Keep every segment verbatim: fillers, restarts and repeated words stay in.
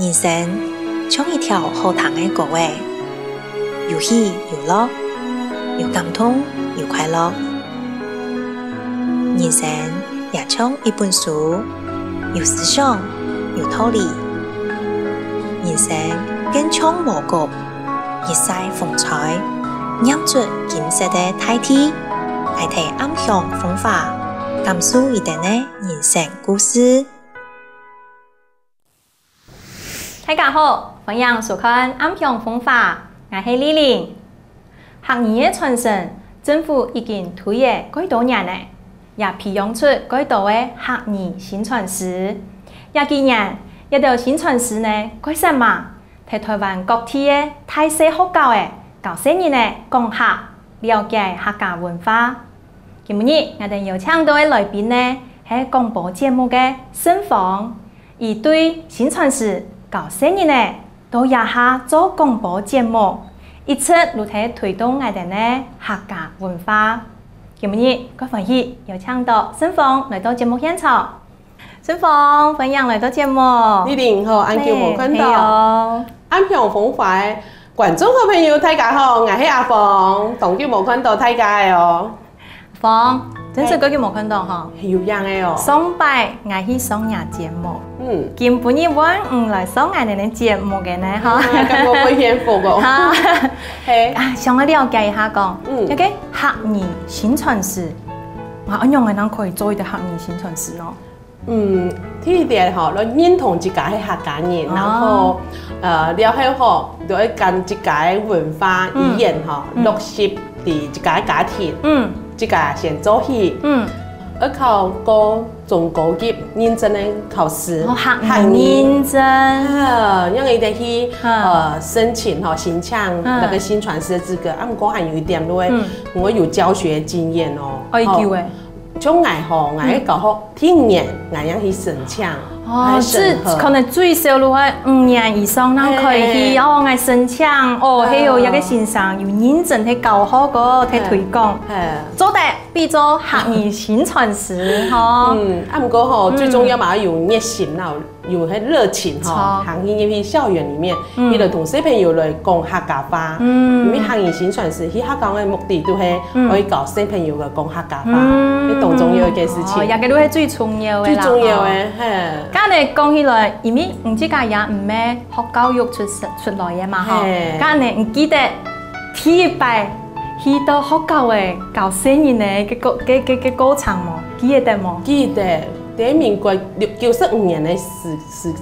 人生像一條好聽个歌仔，有喜有樂，有感動有快樂。人生也像一本書，有思想，有道理。人生更像禾穀，日曬風吹，染出金色个大地。𠊎係暗香風華，感受一等个人生故事。大家好，歡迎收看暗香風華，𠊎係麗玲。客語个傳承，政府已經推了蓋多年了，也培養出蓋多个客語薪傳師。這幾年，這兜薪傳師呢，蓋煞猛，在臺灣各地个大細學校仔，教細人仔講客，了解客家文化。今晡日，𠊎兜邀請到个來賓呢，係廣播節目个盛芳。 佢對薪傳師教細人仔，到這下做廣播節目，一直都在推動𠊎兜个客家文化。今晡日，蓋歡喜邀請到盛芳來到節目現場。盛芳，歡迎來到節目。麗玲好，恁久無看到。係哦。暗香風華个觀眾好朋友，大家好，𠊎係阿芳，當久無看到大家了哦。 芳，真係蓋久無看到吼。有影个哦。上擺𠊎去上若節目，嗯，今晡日換你來上𠊎兜个節目个呢吼。啊，感覺蓋幸福哦。哈，係。啊，想愛了解一下講，嗯，這个客語薪傳師，啊，仰般个人可以做一個客語薪傳師呢？ 嗯，第一點吼，來認同自家係客家人，哦，然後，呃，了後吼，就愛將自家个文化、語言吼，落實在自家个家庭，嗯，自家先做起，嗯，愛考過中高級認證个考試，哦，客語認證。啊，因為得去，呃，申請吼，申請該個薪傳師个資格，啊，毋過還有一點，因為𠊎有教學經驗哦，哦，有欸。 像𠊎吼，𠊎个教學第五年，𠊎正去申請，哦，係可能最少都愛五年以上，正可以去，哦，𠊎申請，哦，還有一個先生有認真去教學个，去推廣，做得比做客語薪傳師吼。嗯，啊，毋過吼，最重要嘛，愛有熱心啦， 有該熱情吼，行入去校園裡面，佢就同小朋友來講客家話。因為客語薪傳師去學校个目的就係愛教小朋友來講客家話，係當重要一件事情。哦，這個就係最重要个啦，最重要个，吼。係。恁樣講起來，因為你自家也毋係學教育出身，出來个嘛，吼。係。恁樣你記得第一擺去到學校个教細人个，个過，个，个，个過程無？記得無？記得，在民國六，九十五年个時 時，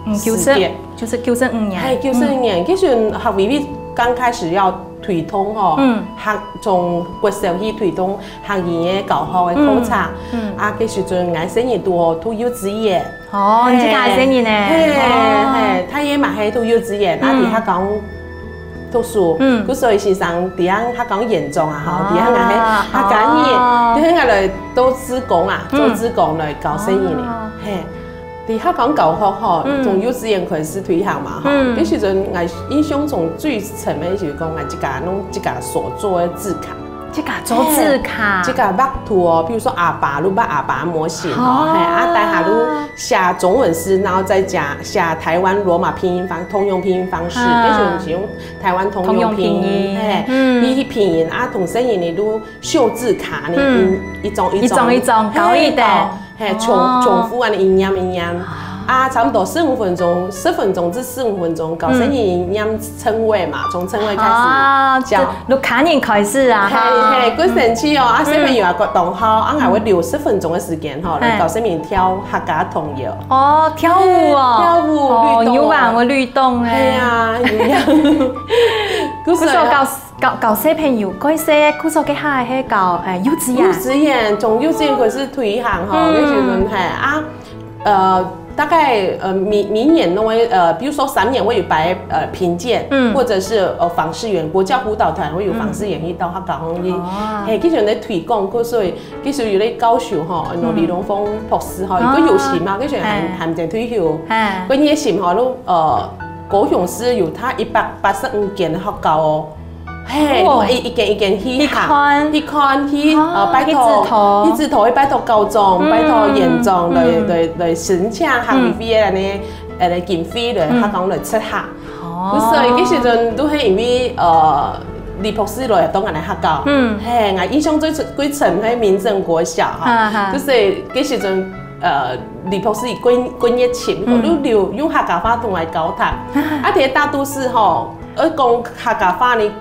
嗯，九十，時間。就是九十五年。係，九十五年，該時候客委會剛開始要推動吼，嗯，客，從國小去推動客語个教學个課程，嗯，嗯，啊，該時陣𠊎細人讀吼，讀幼稚園。哦，你自家細人呢？係，哦，係，大人嘛係讀幼稚園，啊，嗯，在學校讀書，嗯，故所以先生在學校園長啊，吼，啊，在學校係客家人，哦，在學校來做志工啊，做志工來教細人呢，哦，係。 在客家教學吼，嗯，從幼稚園開始推行嘛吼。嗯，該時陣𠊎印象中最深个就係講𠊎自家弄自家手做个字卡。自家做字卡。係，自家畫圖哦，比如說阿爸，就畫阿爸模型吼，哦，係，啊，底下就寫中文字，然後再加寫臺灣羅馬拼音方，通用拼音方式，啊，該時陣係用臺灣通用拼音，通用拼音，係，嗯，去拼音啊，同細人仔就 秀字卡呢，嗯，一，一張一張，一張一張，係，高一點。高，係，重，哦，重複恁樣一頁一頁。啊，差不多十五分鐘，十分鐘至十五分鐘，教細人唸稱謂嘛，從稱謂開始教。啊，就，就客語開始啊，係，哈。係，蓋生趣哦，啊，小朋友也覺當好，啊，𠊎會留十分鐘个時間吼，來教細人跳客家童謠。哦，跳舞哦。係，跳舞，哦，律動哦。有玩過律動欸。係啊，有影。故所教 教，教小朋友，蓋細个，故所該下係教，欸，幼稚園。幼稚園，從幼稚園開始推行吼，嗯，該時陣係啊，呃，大概，呃，每，每年都會，呃，比如說三年會有擺，呃，評鑑，嗯，或者是，呃，訪視員，國教輔導團會有訪視員去到學校去，哦，係，該時陣在推廣，故所以 其實有咧教授吼，安到李龍鳳博士吼，嗯，佢有心啊，佢雖然還，欸，還毋曾退休，欸，佢熱心吼，都，呃，高雄市有佢一百八十五間个學校哦。係，哦，一，一間一間去行，去看，去看，去，呃，哦，拜託，去指導。去指導，去拜託校長，嗯，拜託園長來，嗯，來，來申請客委會个恁樣呃，經費來客家來出客。哦。所以該時陣都係因為，呃，李博士來到𠊎等學校。嗯。嘿，𠊎印象最深，最深係民正國小哈。哈哈。就係該時陣，呃，李博士佢過，過熱情，嗯。就留用客家話同𠊎交談。啊，在大都市吼，愛講客家話呢，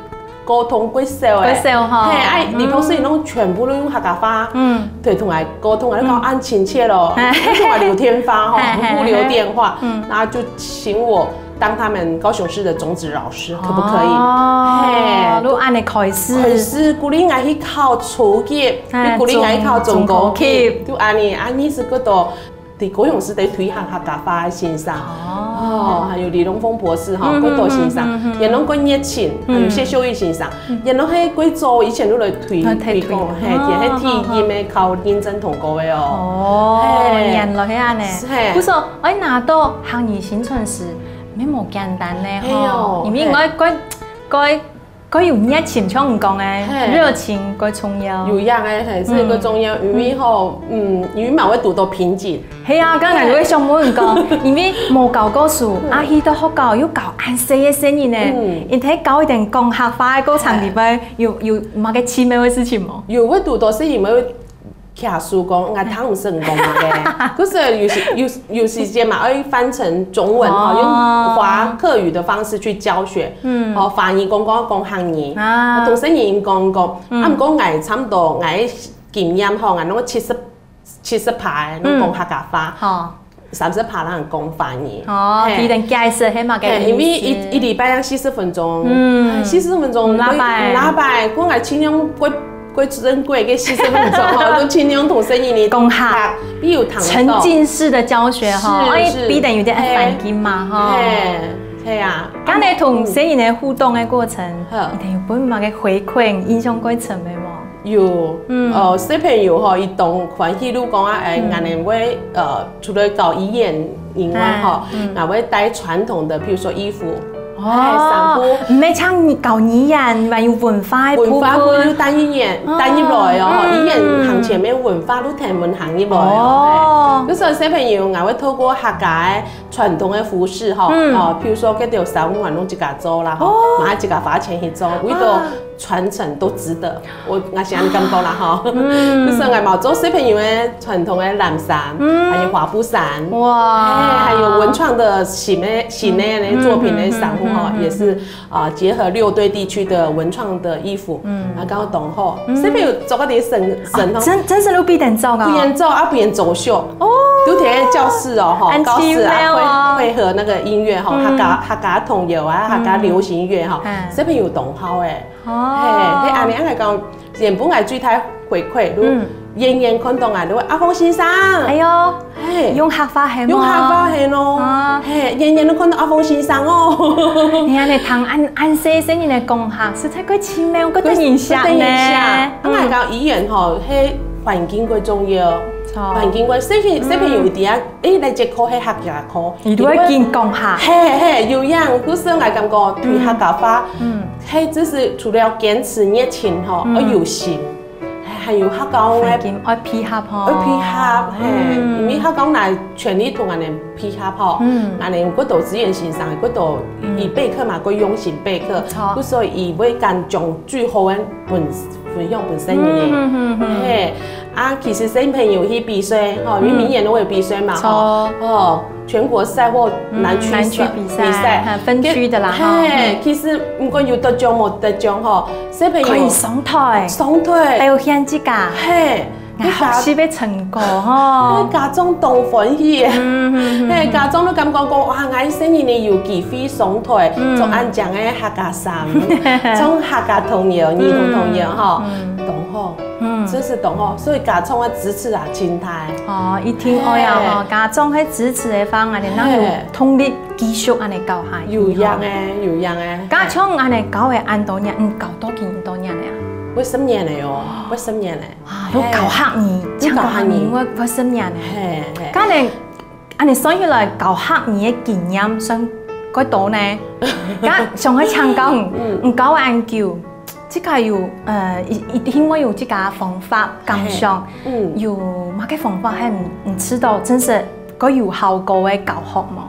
溝通過少欸。過少吼。嘿，哎，嗯。你平時攏全部都用客家話，嗯。對，同𠊎溝通，啊，你講恁親切咯，嗯。你同𠊎留電話吼，嘿，嘿，互留電話，嘿。嗯。那就請我當他們高雄市的種子老師，可不可以？哦，嘿，就恁樣開始。開始鼓勵𠊎去考初級，嘿，就鼓勵𠊎去考中，中高級，中高級。就恁樣，啊，你係覺得 在高雄市在推行客家話个先生，哦。哦，還有李龍峰博士哈，嗯，幾多先生，嗯，嗯，嗯，嗯。也攏過熱情，嗯。還有謝秀玉先生，嗯。也攏係過早以前就來推，來推，推廣，推。嘿，哦，也係第一名考認證通過个哦。哦，嘿。原來係恁樣。是，嘿。故所，愛拿到客語薪傳師，也無簡單呢，嘿哦，吼。因為𠊎，嘿。𠊎，𠊎 該有熱情，像你講个，嘿。熱情較重要。有影个，嘿，係較重要，嗯。因為吼，嗯，因為嘛會堵到瓶頸。係啊，剛才𠊎想問你講，嘿。因為無教過書，嗯。啊，去到學校又教恁細个細人呢，嗯。一定教一點講客話个過程裡背，嘿。有，有麼个奇妙个事情無？有，會堵到細人會 徛書講，𠊎聽毋識你講麼个。可是有時，有，有時間嘛，愛翻成中文吼，哦。用華客語的方式去教學。嗯。吼，華語講講，講客語。啊。同細人講講，嗯。啊，毋過𠊎差不多，𠊎經驗吼，𠊎攏七十，七十趴，攏講客家話。嗯。好。 三十趴人講華語。哦，嘿。佢等解釋係麼个意思？嘿，因為一，一禮拜要四十分鐘。嗯。哎，四十分鐘，嗯，哪擺？哪擺？𠊎盡量過，過珍貴个四十分鐘吼，都盡量同細人仔講客。比如談到沉浸式的教學吼，是，哎，是。比等有點環境嘛，吼。嘿，嘿啊。剛才同細人仔互動个過程，嗯。好。你等有分麼个回饋，印象較深个無？ 有，嗯。呃，小朋友吼，佢當歡喜就講啊，哎，嗯。𠊎等會，呃，除了教語言以外吼，哎，嗯。𠊎會帶傳統的，譬如說衣服，哦，哎，衫褲。毋係像教語言，還有文化个部分。文化部分就帶語言，哦。帶入來哦，吼，嗯。語言行前面，文化就跈等行入來哦。哦。哎，就係小朋友，𠊎會透過客家个傳統个服飾吼，嗯。哦，譬如說，該兜衫褲𠊎攏自家做啦吼，哦。買自家花錢去做，為著 啊。傳承都值得。𠊎，𠊎係恁樣感覺啦吼。嗯。就係𠊎嘛做小朋友个傳統个藍衫，嗯。還有花布衫，哇。哎，還有文創的新个，新个呢，嗯，作品个衫褲吼，嗯，嗯，嗯，嗯。也是，啊，結合六堆地區的文創的衣服，嗯。啊，剛好當好。嗯。小朋友做个點省，省哦。啊，真，真係都比等做啊。比人做啊，比人做秀。哦。都在教室哦，吼，恁奇妙哦。教室啊，配，配合那個音樂吼，嗯。客家，客家童謠啊，客家流行音樂吼，嗯。小朋友當好欸。 哦。嘿，係恁樣來講，原本𠊎最大回饋，就，嗯。遠遠看到𠊎，就會，「阿峰先生！」哎喲，嘿。用客話喊哦。用客話喊哦。啊。嘿，遠遠都看到阿峰先生哦。你恁樣聽恁，恁細細人仔講客，實在較親切，較得人惜呢。較得人惜。啊，嗯。𠊎講語言吼，係環境較重要。著。環境較，小朋，小朋友一定要，嗯。誒，來這課係客家課，佢就會緊講客。嘿，嘿，有影，故所𠊎感覺對客家話，嗯。嗯。 係，就係除了堅持熱情吼，嗯。愛有心，還有客家話，環境愛配合吼。愛配合，嘿，嗯。因為客家話全力同𠊎等配合吼，嗯。𠊎等有幾多資源先生，幾多，嗯。佢備課嘛，幾用心備課，著。故所佢會敢將最好个分，分享分細人仔，嗯，嗯，嗯，嗯。嘿，啊，其實小朋友去比賽吼，因為，嗯。每年都會有比賽嘛，著。吼，哦， 全國賽或南區賽，嗯，南區比賽，比賽。哈，分區的啦，哈。嘿，嗯。其實毋管有得獎無得獎吼，小朋友可以上台，上台。表現自家。嘿，𠊎學習个成果吼。家長當歡喜。嗯，嗯，嗯，嘿，嗯。家長都感覺講，哇，𠊎細人仔有機會上台，嗯。著恁靚个客家衫，唱客家童謠，兒童童謠吼，嗯，嗯。當好。 嗯。真係當好，所以家長个支持啊，真大。哦，一定愛啊，吼，嘿。家長个支持个話，恁樣，𠊎等有，嘿。動力繼續恁樣教下去，有影个，吼。有影个。家長恁樣教个恁多年，嗯，教到幾多年了啊？會十年了喲，會十年了。啊，嘿。都教客語，都教客語。像教客語，會，會十年了。嘿，嘿。恁樣 恁樣算起來，教客語个經驗算較多呢。該想愛請教你，嗯。你教恁久，自家有，呃，一，一定會有自家个方法，感想，嘿，嗯。有麼个方法係你，你試著真實較有效果个教學無？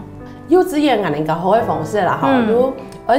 幼稚園恁樣教學个方式啦，吼，嗯。就，呃，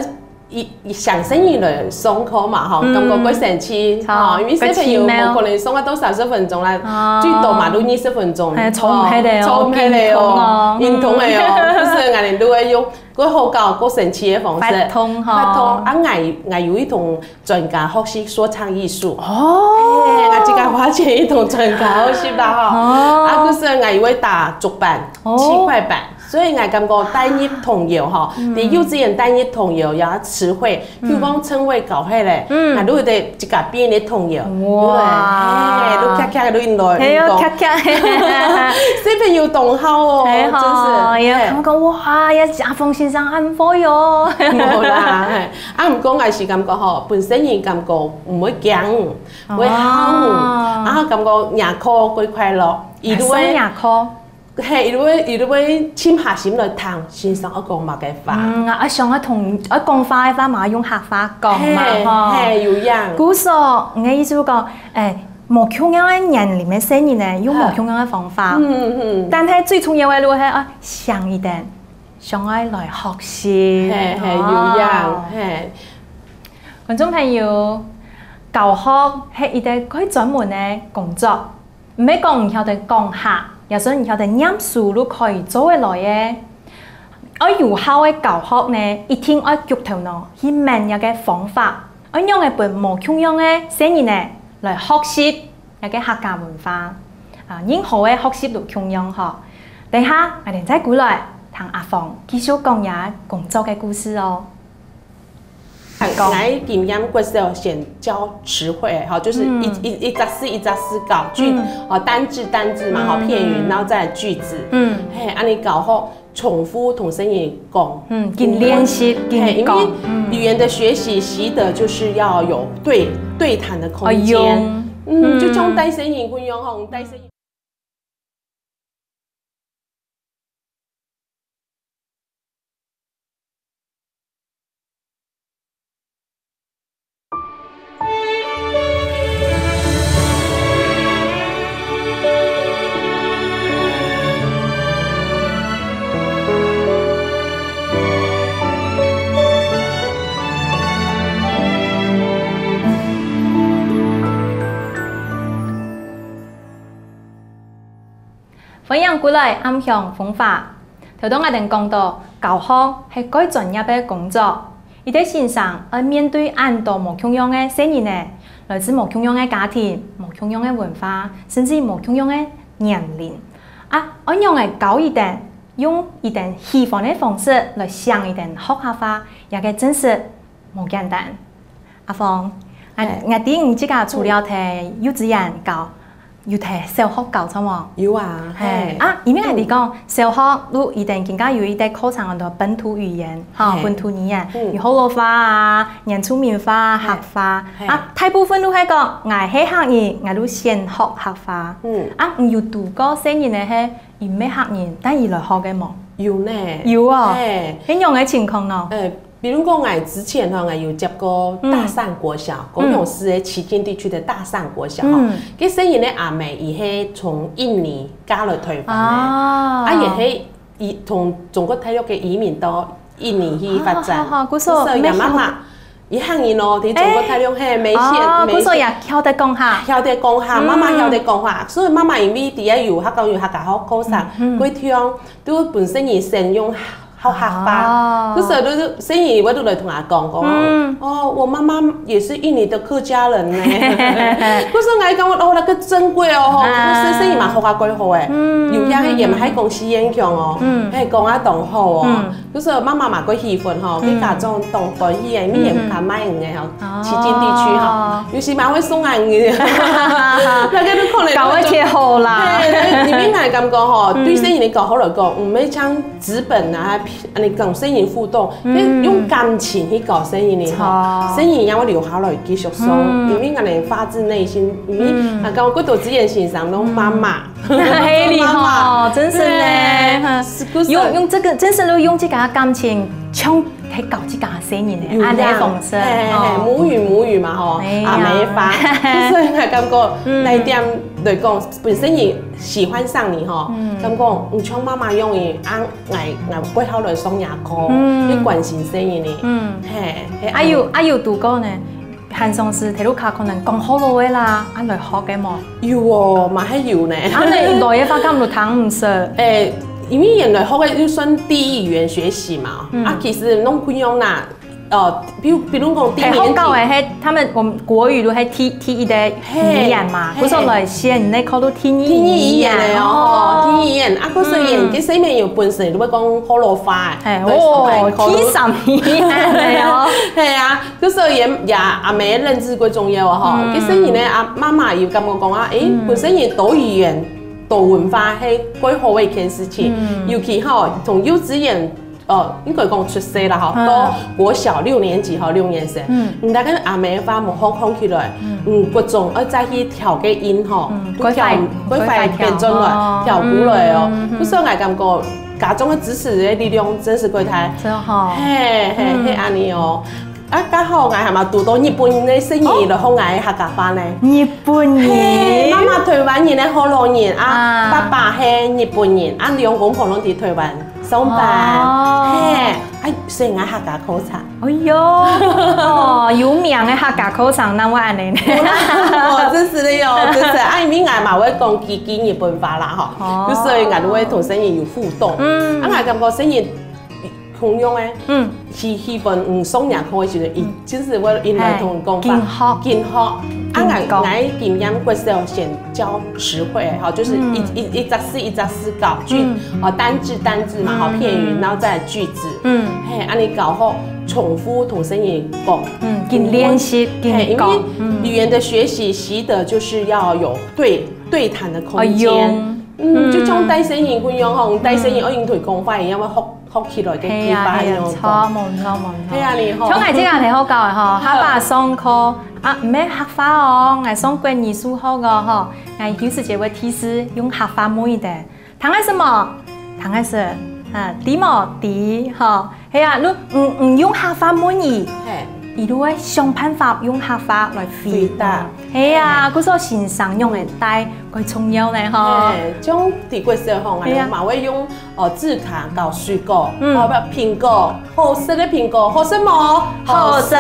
一，一向細人來上課嘛，吼，嗯。感覺較生趣，著，吼，因為小朋友較奇妙。無可能上啊到三十分鐘啦，哦。最多嘛都二十分鐘，哎，坐毋忒个哦，吼，坐毋�忒个哦，緊張哦。緊張个哦，就是𠊎等都會用較好搞、較生趣个方式。發通吼。發通，啊，𠊎，𠊎有一同專家學習說唱藝術。哦。嘿，𠊎自家花錢一同專家學習啦，吼。哦。啊，就是𠊎有會打竹板、哦。七塊板。 所以𠊎感覺帶入童謠吼，嗯。在幼稚園帶入童謠，也詞彙，嗯。譬如講稱謂搞起來，嗯。啊，你得自家編个童謠，哇。對不對？嘿，你卡卡你來，嘿喲，你講。卡卡。小朋友懂好哦，嘿吼，真是，也嘿。感覺哇，也阿峰先生很會哦。無啦，嘿。啊，毋過𠊎是感覺吼，本身人感覺毋會驚，毋會喊，哦。啊，感覺若課會快樂，一路會啊，生若課。 嘿，佢會，佢會靜下心來聽先生愛講麼个話。嗯，啊，愛想愛同，愛講話个話嘛，用客話講嘛，嘿，吼。嘿，有影。故所，你个意思講，誒，無共樣个年齡个細人呢，用無共樣个方法。嗯，嗯。但係最重要个就係，啊，想一點，想愛來學習。嘿，嘿，有影，哦。嘿。觀眾朋友，教學係一個蓋專門个工作。 毋係講你曉得講客，也係你曉得念書就可以做得來个。愛有效个教學呢，一定愛激頭腦去愐這個方法，愛仰仔分無共樣个細人仔來學習這個客家文化。啊，任何个學習都共樣吼。等下，𠊎等再過來，聽阿峰繼續講這工作个故事哦。 來，今年國小先教詞彙，吼，就是一，嗯。一，一隻字一隻字教，句，嗯。哦，單字單字嘛，吼，嗯，片語，嗯。然後再來句子。嗯。嘿，恁樣教學，重複同細人講。嗯，緊練習，嘿，緊講。因為語言的學習，習得就是要有對，對談的空間。哎喲。嗯，就像帶細人共樣吼，帶細人 歡迎過來暗香風華。頭先𠊎兜講到，教學係蓋專業个工作，一個先生愛面對恁多無共樣个細人仔，來自無共樣个家庭、無共樣个文化，甚至無共樣个年齡。啊，愛仰仔教佢兜，用佢兜喜歡个方式來想佢兜學客話，這個真實無簡單。 阿峰，啊，嘿。𠊎知你自家除了在幼稚園教，有在小學教，著無？有啊，嘿。嘿。啊，因為𠊎知講，嗯。小學就一定更加有一個課程安到本土語言，吼，嘿。本土語言，嗯。有學老話啊、原住民話啊、嘿。客話。嘿。啊，大部分就係講，𠊎係客人，𠊎就先學客話。嗯。啊，你有堵過細人仔係，佢毋係客人，但佢來學个無？有呢。有哦。嘿。係仰个情況呢？呃， 比如講，𠊎之前吼，𠊎有接過大善國小，嗯。高雄市个旗津地區个大善國小吼，嗯。該細人个阿姆，佢係從印尼嫁來臺灣个，啊。啊，也係移，從中國大陸个移民到印尼去發展。好，好，好，故所，故所，佢媽媽，佢客人哦，在中國大陸，嘿，梅縣，哦，梅縣。故所也曉得講客。曉得講客，嗯。媽媽曉得講客，所以媽媽因為底下有客家，有客家話課程，嗯，嗯。過聽，都本身佢先用 好客話。哦。故所就係細人會就來同𠊎講，講，嗯。哦，我媽媽也是印尼的客家人呢。故所𠊎感覺，哦，那個珍貴哦，吼，啊。故所細人嘛學啊蓋好誒。嗯，有影个也嘛還講四縣腔哦，嗯。還講啊當好哦。嗯。故所媽媽嘛蓋喜歡吼，嗯。佢家長當歡喜誒，因為也毋敢賣魚誒吼。嗯。 哦。旗津地區吼，有時嘛會送恁樣。大家都可能搞一些好啦。嘿，因為𠊎感覺吼，嗯。對細人个教學來講，毋係像紙本啊，恁樣講細人互動，嗯。用感情去教細人个吼，著。細人也會留下來繼續上，嗯。因為𠊎等發自內心，因為嗯。啊，講過多資源先生攏媽媽。嗯。 係哩吼，媽媽。真係呢。嘿，是不是？用，用這個，真係用自家个感情，像在教自家个細人呢，有影。恁樣个方式，嘿，嘿，嘿，哦。母語，母語嘛吼，哎呀。阿姆話，所以𠊎感覺，嗯。那一點，所以講，本身你喜歡上你吼，嗯，咁講，你像媽媽樣你，啊，𠊎，𠊎過後來上你个課，嗯，你關心細人呢，嗯，嘿，嘿，啊有，啊有讀過呢，還上是鐵路卡可能講好了个啦，啊來學个無？有哦，嘛還有呢。啊你來个話，敢有聽毋識？誒，因為原來學个就算第一語言學習嘛，嗯，啊其實攏不用啦， 哦，比如，比如講低年級，學校个係他們我們國語都係第，第一个語言嘛，嘿，不是來先那考到第二語言个哦，第二語言啊，故所以，嗯，佢細妹有本事，你會講學老話，嘿，哦，第三語言个哦，係啊，故所以也阿姆認知過重要啊吼，嗯，佢細人呢啊，媽媽有感覺講啊，誒，嗯，本身也多語言、多文化，係過好个一件事情，嗯，尤其吼，從幼稚園 呃，應該講出世啦吼，嗯，到國小六年級吼，六年生，嗯，你大概阿姆个話無學，學起來，嗯，國中愛再去調个音吼，嗯，都調，改快，改快變轉來，調過來哦。嗯，嗯，嗯。所以𠊎感覺家長个支持个力量真是過大。真好。嘿，嘿，嗯，係恁樣哦。啊，剛好𠊎還嘛堵到日本个細人來學𠊎个客家話呢。日本人。嘿，媽媽台灣人个學老人啊，啊，爸爸係日本人，啊，兩公婆攏在台灣 上班，哦，嘿，哎，所以𠊎客家口才。哎喲，哦，有名个客家口才，哪會恁樣呢？哦，真是的喲，真是。啊，因為𠊎嘛會講幾句日本話啦，吼，哦，就所以𠊎就會同細人有互動。嗯，啊，𠊎感覺細人同樣个，嗯，去，去分，嗯，上夜課个時候，一 就是為了引來同講法，嘿，緊學。緊學。啊，𠊎，緊講。𠊎經驗國小先教詞彙，吼，就是一，嗯，一，一隻字一隻字教，句，嗯，哦，單字單字嘛，吼，嗯，片語，嗯，然後再來句子。嗯。嘿，恁樣教學，重複同細人講。嗯，緊練習，嘿，緊講。因為語言的學習，嗯，習得就是要有對，對談的空間。哎喲。嗯，就像帶細人一樣吼，帶細人，嗯，愛用對講法一樣，會學 學起來个地方，係啊，係啊，有無？著，無錯，無錯。係啊，你吼。像𠊎這個係好搞个吼，客家上課啊，毋係客話哦，𠊎上國語數學哦吼，𠊎有時節會提示用客話問佢等，糖係麼个？糖係，啊，知無？知，吼，係啊，你，你，你用客話問佢，嘿，佢就會想辦法用客話來回答。回答。係啊，嘿。故所先生用个帶，蓋重要呢吼。嘿，像在國小吼，係啊。𠊎嘛會用 哦，字卡搞水果，嗯，哦，不，蘋果，好食个蘋果，好食無？好食。好食。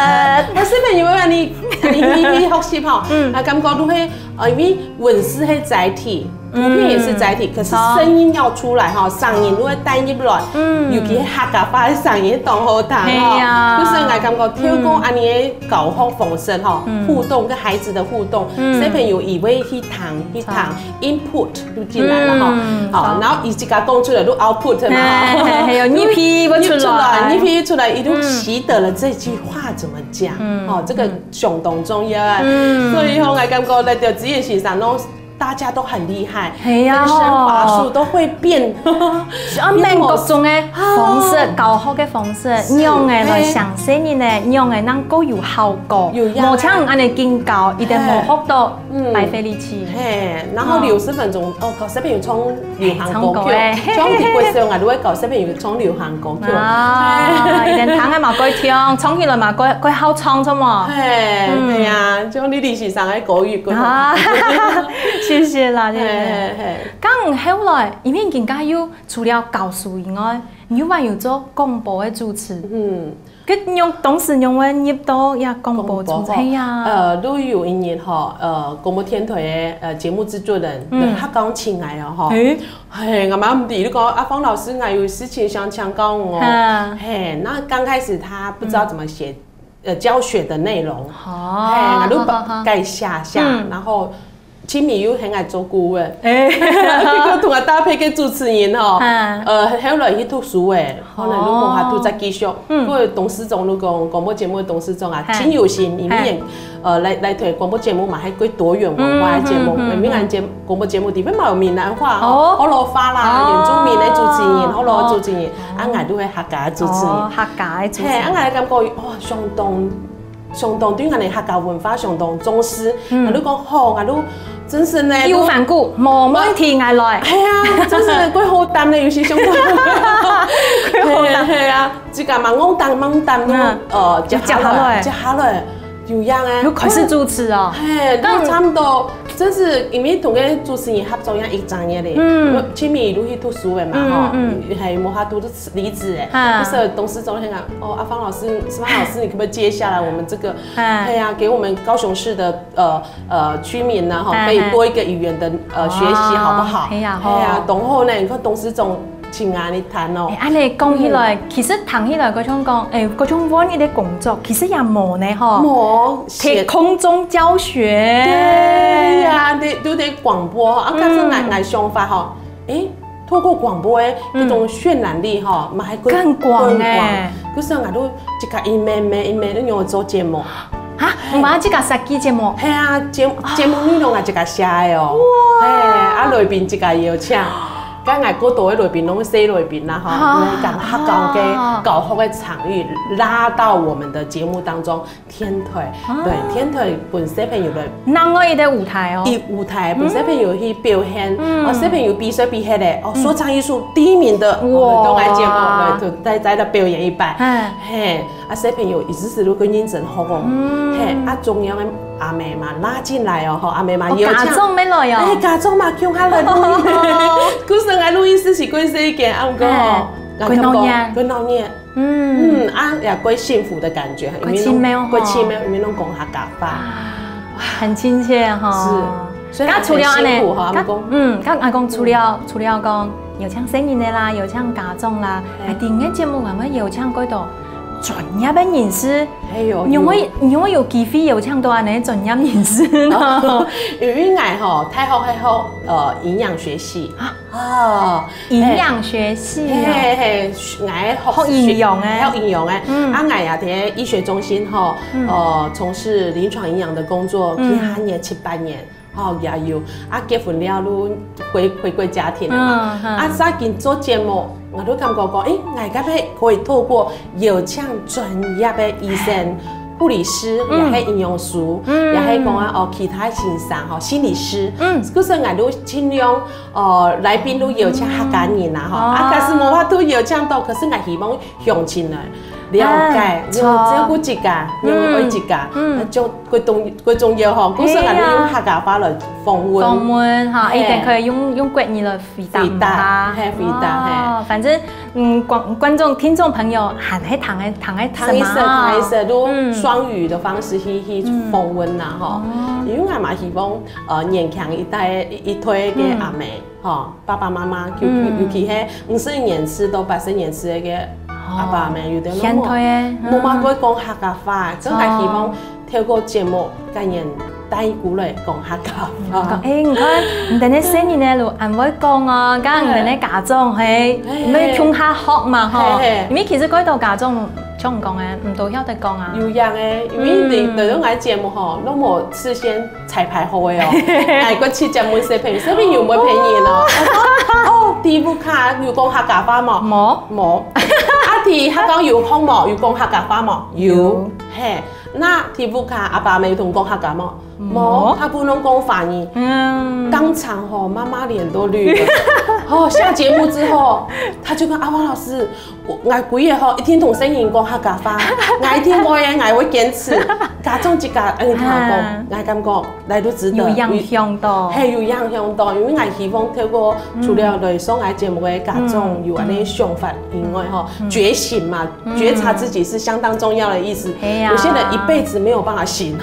那小朋友啊，你，你，你，你學習吼，嗯，啊，感覺都會，呃，因為文字係載體，圖片也是載體，嗯，可是聲音要出來哈，聲音都會帶入來，嗯，尤其客家話个聲音當好聽哈。係啊。故所𠊎感覺透過恁樣个教學方式哈，嗯，互動，跟孩子的互動，嗯，小朋友也會去聽，去聽，著。 input就進來了哈。嗯，哦，好。然後佢自家講出來就output嘛，哈。嘿，嘿，嘿，有，你皮會出來。你皮出來，你皮出來，佢就習得了這句話怎麼講。嗯，哦，這個相當重要啊。嗯。所以吼，𠊎感覺來到資源先生，然後大家都很厲害，係啊，分身乏術，吼，都會變，啊，變各種个方式，啊，教學个方式，是，仰仔來，嘿，想生意呢，仰仔能夠有效果，有樣啊。無像恁樣緊教，一定無學到。嘿。 嗯，白費力氣。嘿，然後六十分鐘，哦，哦，搞小朋友唱流行歌曲，哎，唱歌哎。像你過生日，你會搞小朋友唱流行歌曲。啊，以前聽个嘛蓋聽，唱起來嘛蓋，蓋好唱，著無？嘿，嗯。對呀，就你歷史上的歌曲，歌曲。啊，謝謝啦，謝謝。嘿，嘿，嘿。剛後來，因為你家有除了教書以外，你又還有做廣播的主持。嗯。 該仰，當時仰會入到這廣播主持？廣播吼，係啊。呃，就有一日吼，呃，廣播電台个，呃，節目製作人，嗯，佢講請𠊎哦吼。誒。嘿，𠊎嘛毋知，佢講，啊，方老師，𠊎有事情想請教你哦。啊。嘿，那剛開始他不知道怎麼寫，嗯，呃，教學的內容。哦，嘿，𠊎就把，好，好，好。改寫寫，嗯。然後 親密又喊𠊎做顧問，誒。結果同𠊎搭配个主持人吼，哈。呃，後來去讀書誒，後來就無法度再繼續。哦。嗯。不過董事長就講，廣播節目的董事長啊，哈。真有心，因為，哈。呃，來，來推廣播節目嘛，還過多元文化的節目，嗯，嗯，嗯，嗯。明明節，廣播節目裡面嘛有閩南話，哦。學老話啦，哦。原住民的主持人，學老的主持人，哦。啊，𠊎就係客家的主持人。哦，客家的主持人。嘿，啊，𠊎感覺，哇，相當 相當對𠊎等客家文化相當重視。嗯。𠊎就講，好，𠊎就真是呢，義無反顧，無問題，𠊎來。係啊，真是蓋好擔呢，有時相當。蓋好擔。係啊，係啊，自家嘛，戇擔，戇擔都，嗯。呃，接下來，接下來。接下來，有影啊。又開始主持哦。嘿，都差不多真是因為同个主持人合作也一整年嘞，嗯，因為前面一路去讀書个嘛，嗯，吼，嗯，嗯。還無法度離職哎，啊。不是董事長很講，哦，阿芳老師，思芳老師，你可不可以接下來我們這個，啊。哎呀，給我們高雄市的呃呃居民呢，哈，啊，可以多一個語言的呃學習，好不好？哎呀，吼。哎呀，然後呢，你看董事長請啊，你談哦，哎，恁呢講起來，嗯，其實談起來，各種講，哎，各種問一個工作，其實也無呢，吼。無，在空中教學。對呀，對，都得廣播啊，但是來來想法哈，哎，透過廣播哎，這種渲染力哈，嘛還更廣哎，就是俺都一个一面面一面都有做節目，哈，你们自家設計節目，嘿啊，節節目內容啊自家寫的哦，嘿，啊來賓自家邀請，剛才過多的來賓攏是細來賓啦哈，我們講客家的教學的場域拉到我們的節目當中。 電台，對，電台分小朋友來。另外一個舞台哦。一舞台分小朋友去表現，哦，小朋友比賽比起來，哦，說唱藝術第一名的，哇，都來節目，來，就再再來表演一擺。嘿，啊，小朋友一直是都跟認真學哦，嘿，啊，中央的阿妹嘛拉進來哦，吼，阿妹嘛邀請，家長沒來哦，哎，家長嘛，共下來錄音，故事來錄音室是關係一間，啊，毋過吼，很鬧熱，很鬧熱。 嗯，啊，也怪幸福的感覺，因為怪奇妙，怪奇妙，因為攏講客家話，很親切哈。是，雖然很辛苦哈，阿公，嗯，剛阿公除了除了講邀請細人仔啦，邀請家長啦，還頂个節目還會邀請幾多專業的人士，哎呦，你會你會有機會邀請到恁呢專業人士呢？因為𠊎吼，大學還好，呃，營養學系啊。 哦，營養學系哦，嘿嘿，𠊎學營養誒，學營養誒，嗯，啊，𠊎也在醫學中心吼，呃，從事臨床營養的工作，嗯，七八年，七八年，吼，也有，啊，結婚了，就回回歸家庭了嘛，嗯嗯，啊，最近做節目，我都感覺講，誒，𠊎該可以透過邀請專業的醫生、護理師，也係營養師，也係講啊，哦，其他先生吼，心理師，嗯，故所𠊎都盡量 哦，來賓都邀請客家人啊，吼，啊，假使無法度邀請到，可是𠊎希望鄉親來了解，因為照顧自家，因為愛自家，嗯，就最重最重要吼，故所𠊎都用客家話來訪問，訪問哈，一定可以用用國語來回答，回答，嘿，回答，嘿，哦，反正嗯，觀觀眾聽眾朋友還係聽个聽个聽一些，聽一些，都雙語的方式去去訪問啦吼，因為𠊎嘛希望呃年輕一代一一代个阿妹。 吼，爸爸媽媽，尤尤尤其係五十年次到八十年次个阿爸阿姆，有兜人無，無嘛會講客家話，所以𠊎希望透過節目，甲人帶過來講客家話。講，誒，你看，你等个細人仔，就恁會講哦，甲你等个家長，嘿，你們共下學嘛，吼，因為其實幾多家長，像你講个，毋都曉得講啊。有影誒，因為你等个節目吼，攏無事先 彩排好个哦，哎，个直接問小朋友，小朋友有無陪你咯？哦，在屋下有講客家話無？無。無。啊，在學校有學無？有講客家話無？有。嘿，那在屋下阿爸阿姆有同講客家無？無，大部分攏講華語。嗯。當場吼，媽媽臉都綠了。哦，下節目之後，他就跟阿芳老師， 𠊎歸日吼，一定同細人講客家話，𠊎一定會，𠊎會堅持。家長自家恁樣同𠊎講，𠊎感覺來都值得。有影響到。嘿，有影響到，因為𠊎希望透過除了來上𠊎節目个家長有恁樣想法以外吼，覺醒嘛，覺察自己是相當重要的意思。有些人一輩子沒有辦法醒，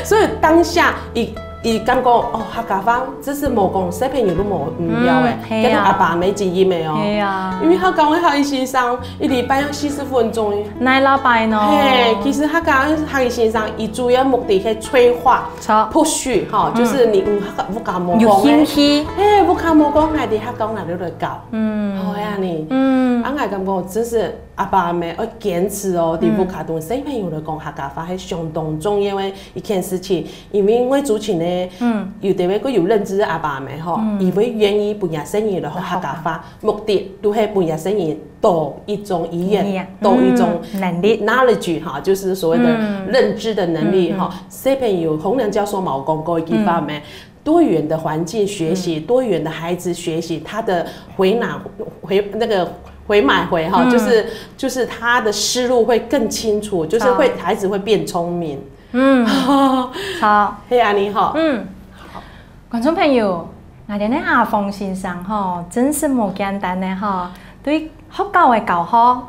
所以當下一 佢感覺哦，客家話真係無講，小朋友都無毋曉誒，嗯，係啊，該種阿爸阿姆經驗誒哦。係啊，因為客家話客語先生一禮拜要四十分鐘誒。哪禮拜呢？嘿，其實客家話客語先生，佢主要目的係催化、著，push哈，就是你嗯，客家話無講誒，有興趣，嘿，話無講，𠊎等客家話就來教，嗯，好呀你，嗯，啊，𠊎感覺真係阿爸阿姆愛堅持哦，在屋下同小朋友來講客家話，係相當重要誒一件事情。 因為外族群呢，嗯，有兜位个有認知阿爸阿姆吼，嗯，佢會願意分佢細人來學客家話，目的都係分佢細人多一種語言，語言，多一種，嗯，能力，knowledge哈，就是所謂的認知的能力哈。嗯，嗯，嗯。小朋友洪良教授嘛有講過一句話咩？嗯。多元的環境學習，嗯，多元的孩子學習，他的回腦回那個回腦回哈，嗯，就是就是他的思路會更清楚，就是會，好，孩子會變聰明。 嗯，好，係恁樣吼。嗯，觀眾朋友，𠊎兜个阿芳先生吼，真實無簡單呢吼，對學校个教學，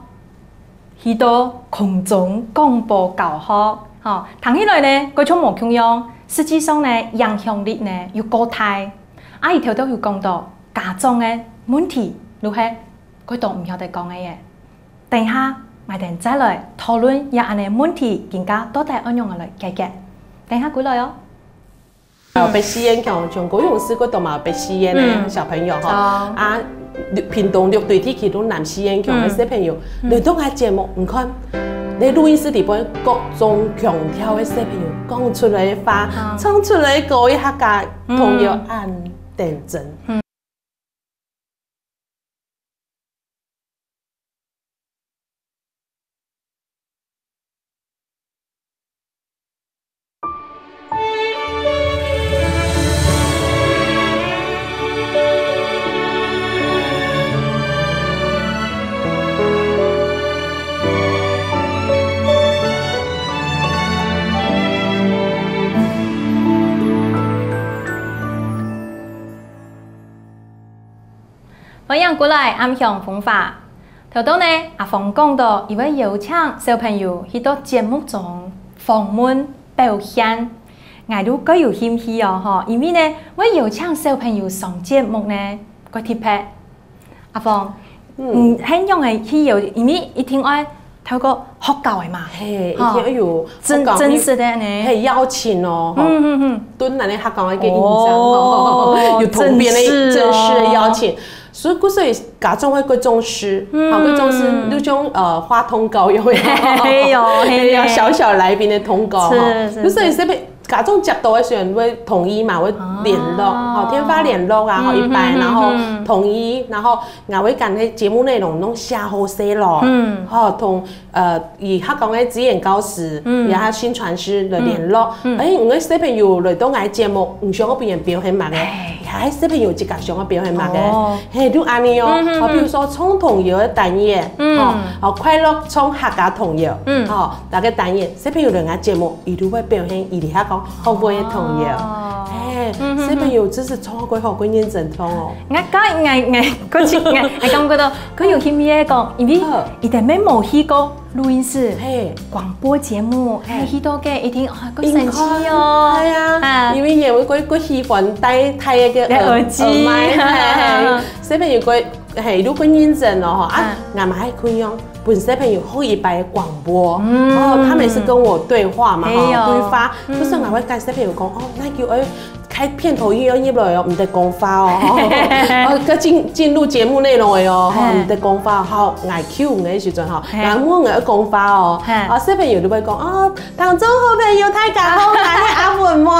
去到空中廣播教學，吼，聽起來呢，佢就無共樣，實際上呢，影響力呢又過大。啊，佢頭頭有講到家長个問題，就係佢都毋曉得講个耶。等一下，𠊎兜再來討論這恁呢問題，今下到底愛仰般來解決。等一下過來哦。 呃，八四縣腔，像高雄市个都嘛有八四縣个小朋友吼，啊，屏東六堆地區都南四縣腔个小朋友，來到𠊎節目，你看，你錄音室裡背各種腔調个小朋友講出來个話，唱出來个歌，一下个同學恁認真。 歡迎過來暗香風華。頭到呢，阿芳講到佢會邀請小朋友去到節目中訪問表現，𠊎都蓋有興趣哦吼，因為呢，會邀請小朋友上節目呢，蓋特別。阿芳，嗯，係仰般去邀，因為一定愛透過學校个嘛，係，一定愛有真真實个呢，係邀請哦，嗯嗯嗯，對𠊎个學校个印象哦，有通篇个正式个邀請。 所以故所以家長會蓋重視，好，蓋重視，就像呃發通告有沒有？係喲，係喲，小小來賓个通告哈。故所以這邊家長接到个時候會同意嘛，會聯絡，好，電話聯絡啊，好，一般，然後同意，然後𠊎會將該節目內容攏寫好勢咯，嗯，好，同 呃，以客家个資源教師，也係薪傳師來聯絡。哎，你个小朋友來到𠊎節目，你想要表演表演麼个？哎，小朋友自家想要表演麼个？嘿，就恁呢哦。好，比如說唱童謠个單元，哦，哦，快樂唱客家童謠，哦，大家單元，小朋友來𠊎節目，佢就會表演佢客家學會个童謠。哎，小朋友真是唱過好，過認真唱哦。𠊎講，𠊎𠊎過去，𠊎𠊎感覺到，佢有興趣个講，因為佢等乜無去過 錄音室，嘿，廣播節目，嘿，去到个一定啊，蓋神奇哦。係啊，因為也有个个喜歡戴戴个个耳耳機，耳麥，嘿，小朋友个嘿，如果認真哦吼，啊，俺们還可以用本小朋友後一擺廣播，哦，他們是跟我對話嘛，哈，對話，就是俺會跟小朋友講，哦，那就哎。 開片頭音樂入來哦，毋得講話哦，吼。哦，該進進入節目內容个哦，吼，毋得講話，吼，𠊎Q你个時陣吼，𠊎問你个講話哦，啊，小朋友就會講哦，聽眾好朋友大家好，𠊎係阿文妹，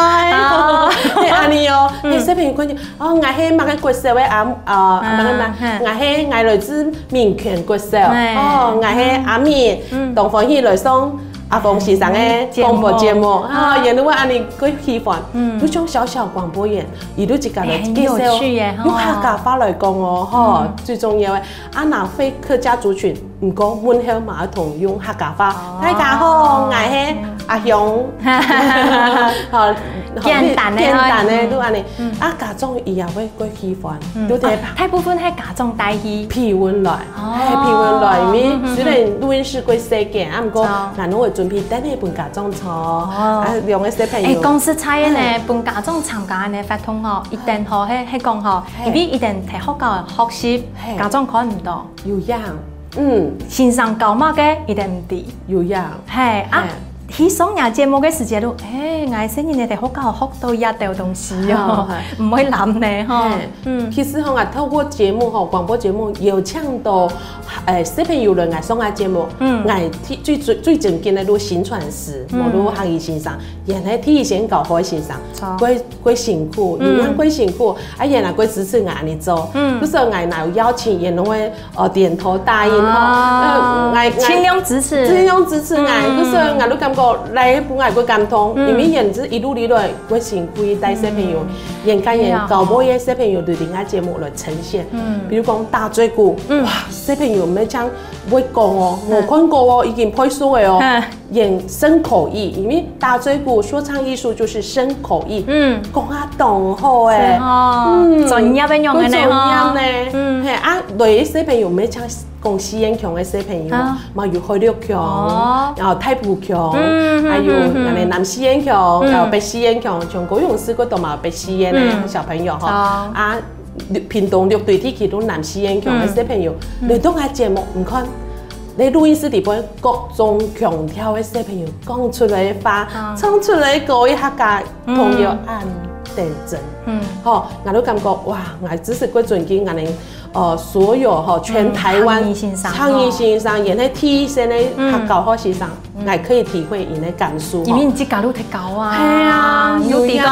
係恁呢哦，係小朋友講哦，𠊎係麼个國小个阿啊，麼个麼，𠊎係𠊎來自民權國小，哦，𠊎係阿敏，當歡喜來上 阿峰先生个廣播節目，啊，原來會恁呢个喜歡，就像小小廣播員，一路自家來介紹，用客家話來講哦，吼，最重要个，啊，若非客家族群，毋過問候嘛愛通用客家話。大家好，𠊎係阿雄，好，簡單个，簡單个，就恁呢，啊，家長佢也會个喜歡，對不對？大部分係家長帶去，譬如來。 哦，係，譬如來，因為雖然錄音室蓋細間，啊，毋過𠊎攏會準備等下分家長坐，啊，兩个小朋友。哎，講實在个呢，分家長參加恁呢活動吼，一定吼，係係講吼，因為一定在學校學習，家長看毋到。有影，嗯，先生教麼个，一定毋知。有影，係啊。 去上若節目个時節咯，嘿，𠊎細人仔在學校學到這兜東西哦，毋會濫呢吼。嗯，其實吼，𠊎透過節目吼，廣播節目有請到，誒，小朋友來𠊎上𠊎節目，嗯，𠊎最最最最尊敬个就薪傳師，無就客語先生，也係第一線教學个先生，蓋蓋辛苦，有影蓋辛苦，啊，也蓋支持𠊎恁呢做，嗯，就係𠊎若有邀請，也攏會 哦，點頭答應吼，呃，𠊎𠊎盡量支持，盡量支持𠊎，就係𠊎都感覺來分𠊎个感動，因為也係一路以來个辛苦帶小朋友，也教也教會个小朋友對這个節目來呈現，比如講打嘴鼓，哇，小朋友毋係淨會講哦，無看過哦，已經拍手个哦。演聲口藝，因為打嘴鼓、說唱藝術就是聲口藝，嗯，講啊當好欸，係吼，嗯，專業个樣个呢，好專業呢，吼，嗯，係啊，對小朋友，毋係像講四縣腔个小朋友，啊，嘛有海陸腔，哦，然後大埔腔，嗯，還有，嗯，嗯，嗯，嗯，南四縣腔，嗯，還有北四縣腔，像高雄市个都嘛有北四縣个小朋友吼，哦，啊，屏東六堆地區都南四縣腔个小朋友，嗯，來到𠊎節目，你看， 你錄音室裡背各種腔調个小朋友講出來个話，唱出來个歌，客家童謠恁得真。嗯，吼，𠊎就感覺哇，𠊎真係過尊敬𠊎等，呃，所有吼全台灣客語先生，客語先生，也係第一線个客家話先生，𠊎可以體會佢个感受。因為你自家都忒高啊，係啊，有影。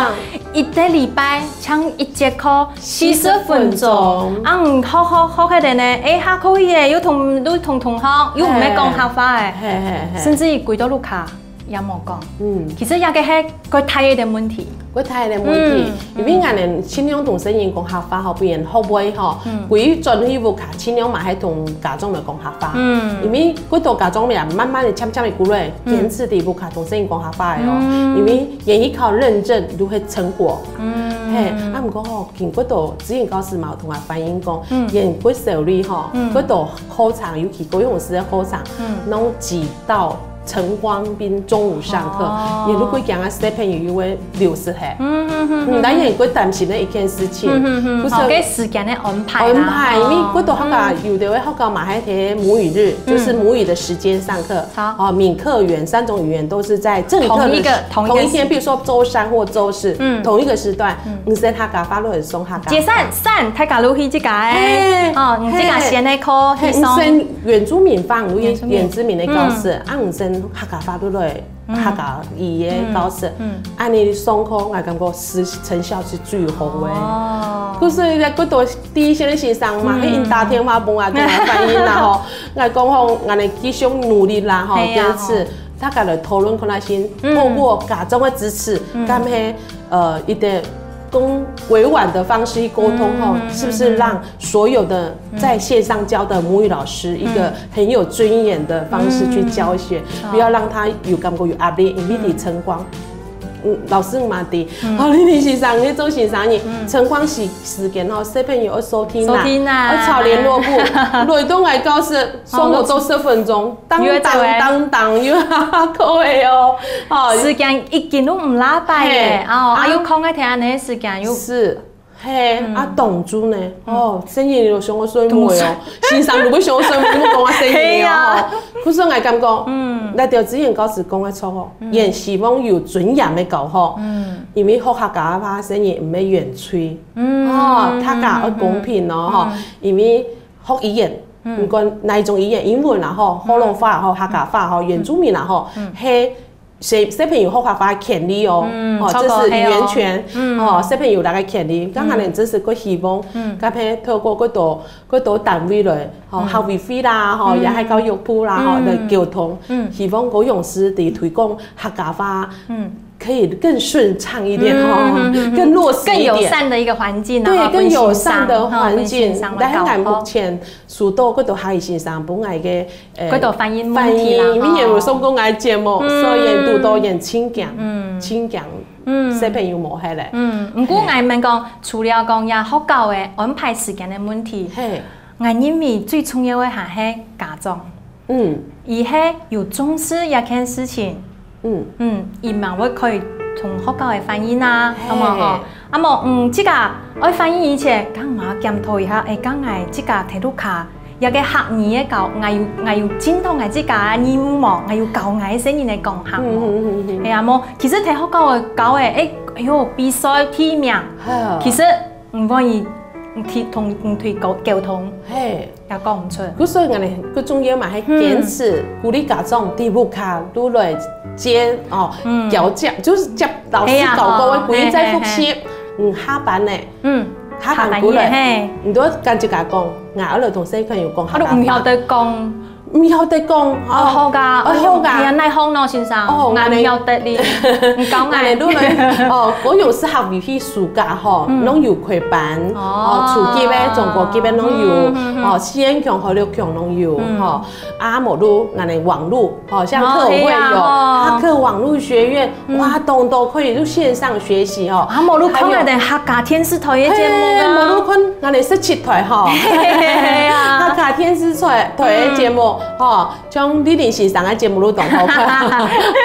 一個禮拜上一節課， 四十分鐘，四十分鐘。啊，你學學學个呢，欸，還可以欸，又同又同同學，又毋係講客話欸，係係係，甚至於歸到屋下也無講。嗯，其實這個係較大个問題，較大个問題，因為𠊎等盡量同細人講客話吼，不然後背吼，歸轉去屋下盡量嘛還同家長來講客話。嗯，因為幾多家長也慢慢个漸漸个過來，堅持在屋下同細人講客話个哦，因為願意考認證就會成果。嗯，係，啊，毋過吼， 經過到資源教師嘛，同𠊎反映講，嗯，因為國小裡吼，嗯，過到課程，尤其高雄市个課程，嗯，攏只到晨光並中午上課，哦，也就過驚啊，小朋友又會流失忒。嗯嗯嗯，嗯，但也過擔心个一件事情，嗯嗯嗯，就是好，該時間个安排啦，安排，因為過到學校，哦，有的學校嘛還有母語日，就是母語的時間上課， 好，哦，閩客語言三種語言都是在正課的同一個，同一個時，同一天，比如說週三或週四，嗯，同一個時段，嗯，你先客家話，你先上客家話。解散，散，大家都去自家个，係，哦，你自家先个課，係，去上。你先原住民話，你去原住民，原住民个教室，嗯，啊，你先客家話，對不對？嗯，客家語个教室，嗯，嗯，啊，你上課，𠊎感覺是成效是最好个。哦，可是呢，過多第一線个先生嘛，嗯，佢打電話問啊，電話反映啦吼， 𠊎講吼，𠊎等繼續努力啦吼，係啊，堅持，吼，大家來討論看下先，嗯，透過家長个支持，嗯，跟佢，呃，一點更委婉的方式去溝通吼，嗯，嗯，是不是讓所有的在線上教的母語老師一個很有尊嚴的方式去教學，嗯，不要讓他有感覺有壓力，因為你晨光 嗯，老師毋嘛知，哦，你你先生，你做先生呢，晨光時時間吼，小朋友愛收聽啦，收聽啦，愛抄聯絡簿，來到𠊎教室，上課做十分鐘，當當當當，又下課个哦，哦，時間已經都毋罅擺咧，係，哦，啊，又空个天呢，時間又，是， 係，啊，當晝呢，哦，細人都想愛睡目哦，先生都會想愛睡目，你莫講啊細人哦，係啊，吼。可是𠊎感覺，嗯，來到資源教師講个著哦，也希望有尊嚴个教學，嗯，因為學客家話細人毋係冤屈，嗯，哦，大家愛公平哦，吼，因為學語言，毋管哪一種語言，英文啊吼，學老話吼，客家話吼，原住民啊吼，係 小小朋友學客話个權利哦，嗯，哦，著个，這是語言權，係哦，嗯，哦，小朋友个權利。當然呢，這是過希望，嗯，該片透過過多過多單位來，吼，嗯，客委會啦，吼，嗯，也係教育部啦，吼，嗯，來溝通，嗯，希望高雄市在推廣客家話，嗯，可以更順暢一點，嗯，吼，嗯，嗯，嗯，更落實一點。更友善的一個環境，對，然後分，更友善的環境。分先生，吼，分先生來搞，但是𠊎目前收到過多客語先生分𠊎个 呃，過多反映問題啦，反映，因為有上過𠊎節目，吼，嗯，所以堵到也真驚，嗯，真驚，嗯，小朋友無忒咧。嗯，毋過𠊎問講，除了講這學校个安排時間个問題，係，𠊎認為最重要个還係家長，嗯，佢係有重視這件事情，嗯，嗯，佢嘛會可以同學校个反映啊，係，好無吼？啊無，嗯，自家愛反映以前，該嘛檢討一下，欸，該𠊎自家在屋下 這個客語个教，𠊎有𠊎有盡到𠊎自家个義務無？𠊎有教𠊎个細人仔講客無？嗯，嗯，嗯，嗯。係啊，無，其實在學校个教个，欸，哎喲，比賽第一名，好。其實毋願意，毋去同毋去溝溝通，係。也講毋出。故所以𠊎等最重要嘛，係堅持鼓勵家長在屋下都來接哦，嗯。交接，就是接老師教過个，係啊，吼，歸日再複習。係，係，係。嗯，下班呢，嗯，下班過來，下班也係。你都跟自家講， 𠊎愛來同細朋友講客家話。𠊎都毋曉得講，毋曉得講，哦，好个，哦，好个。哎呀，哪項呢，先生？哦，𠊎毋曉得哩，你教𠊎。𠊎呢，哦，𠊎有時候有去暑假吼，攏有開班，哦，初級个、中高級个攏有，哦，四縣腔、河洛腔攏有，吼。啊，無就𠊎呢網路，吼，像客委會有，哦，係啊，哦。客客網路學院， 哇，當多可以就線上學習哦。啊，無就看𠊎等客家電視台个節目啊。嘿，無就看𠊎等十七台吼。係啊。客家電視台台个節目吼，像麗玲先生个節目都當好看，